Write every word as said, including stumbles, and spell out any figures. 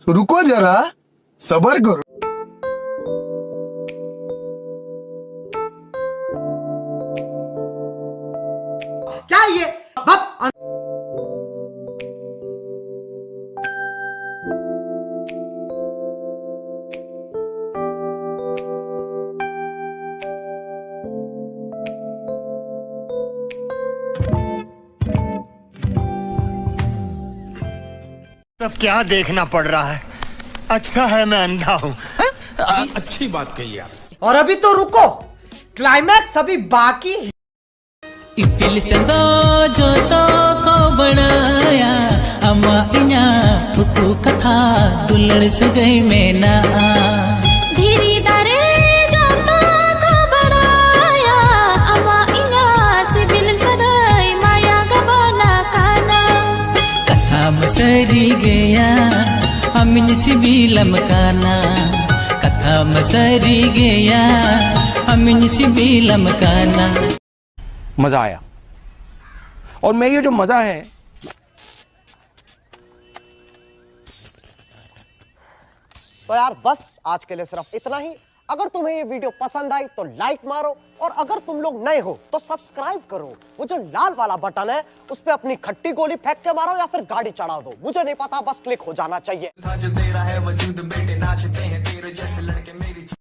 रुको जरा, सबर करो। क्या ये? बक- सब क्या देखना पड़ रहा है? अच्छा है मैं अंधा हूँ। बड़ी अच्छी बात कही आप। और अभी तो रुको, क्लाइमैक्स अभी बाकी है। ᱤᱯᱤᱞ ᱪᱟᱸᱫᱚ ᱡᱚᱛᱚ ᱠᱚ ᱵᱟᱲᱟᱭᱟ, ᱟᱢᱟᱜ ᱤᱧᱟᱹᱜ ᱩᱠᱩ ᱠᱟᱛᱷᱟ ᱫᱩᱞᱟᱹᱲ ᱥᱟᱹᱜᱟᱹᱭ ᱢᱮᱱᱟᱜᱼᱟ᱾ ᱫᱷᱤᱨᱤ ᱫᱟᱨᱮ ᱡᱚᱛᱚ ᱠᱚ ᱵᱟᱲᱟᱭᱟ, ᱟᱢᱟᱜ ᱤᱧᱟᱹᱜ ᱥᱤᱵᱤᱞ ᱥᱟᱹᱜᱟᱹᱭ ᱢᱟᱭᱟ ᱜᱟᱵᱟᱱ ᱟᱠᱟᱱᱟ᱾ ᱠᱟᱛᱷᱟ ᱢᱟ ᱥᱟᱹᱨᱤ ᱜᱮᱭᱟ, ᱟᱢᱤᱧ ᱥᱤᱵᱤᱞᱟᱢ ᱠᱟᱱᱟ᱾ ᱠᱟᱛᱷᱟ ᱢᱟ ᱥᱟᱹᱨᱤ ᱜᱮᱭᱟ, ᱟᱢᱤᱧ ᱥᱤᱵᱤᱞᱟᱢ ᱠᱟᱱᱟ᱾ मजा आया। और मैं ये जो मजा है तो यार, बस आज के लिए सिर्फ इतना ही। अगर तुम्हें ये वीडियो पसंद आई तो लाइक मारो, और अगर तुम लोग नए हो तो सब्सक्राइब करो। वो जो लाल वाला बटन है, उस पर अपनी खट्टी गोली फेंक के मारो या फिर गाड़ी चढ़ा दो, मुझे नहीं पता, बस क्लिक हो जाना चाहिए।